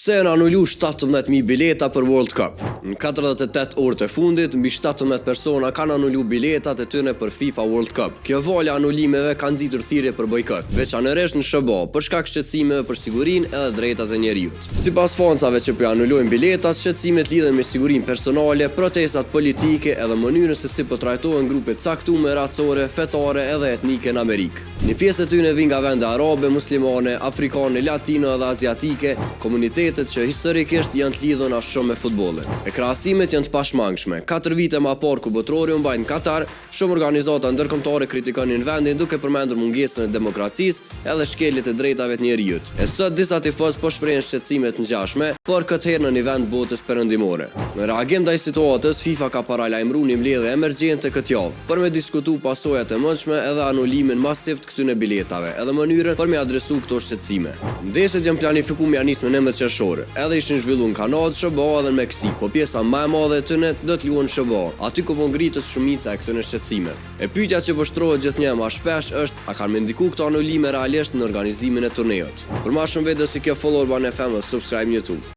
Pse janë anulu 17.000 bileta për World Cup? Në 48 orë të fundit, mbi 17 persona kanë anulu biletat e tyre për FIFA World Cup. Kjo valë e anulimeve ka nxitur thirrje për bojkot, veçanërisht në SHBA, për shkak shqetësimeve për sigurinë edhe drejtat e njeriut. Sipas fansave që po anulojnë biletat, shqetësimet lidhen me sigurinë personale, protestat politike edhe mënyrën se si po trajtohen grupe të caktuara racore, fetare edhe etnike në Amerikë. Një pjesë e tyre vijnë nga vende arabe, muslimane, afrikane, latino edhe aziatike, komunitetet që historikisht janë të lidhura shumë me futbollin. E krahasimet janë të pashmangshme. 4 vite më parë kur botërori u mbajt në Katar, shumë organizata ndërkombëtare kritikonin vendin duke përmendur mungesën e demokracisë edhe shkeljet e drejtave të njeriut. E sot disa tifoz po shprehen shqetësime të ngjashme, por këtë herë në një vend botës perëndimore. Në reagim ndaj situatës, FIFA ka paralajmëruar një mbledhje emergjente këtë javë për me diskutu pasojat e mundshme edhe anulimin masiv të këtyre biletave, edhe mënyrën për me adresu këto shqetësime. Ndeshjet janë planifikuar me ja nis me 19 qershor, edhe ishin zhvilluar në Kanadë, SHBA edhe në Meksikë, po pjesa më e madhe e tyre do të luhen në SHBA, aty ku po ngritet shumica e këtyre shqetësimeve. E pyetja që po shtrohet gjithnjë më shpesh është, a kanë me ndiku këto anulime realisht në organizimin e turneut? Për më shumë video si kjo follow Urban FM dhe subscribe në YouTube.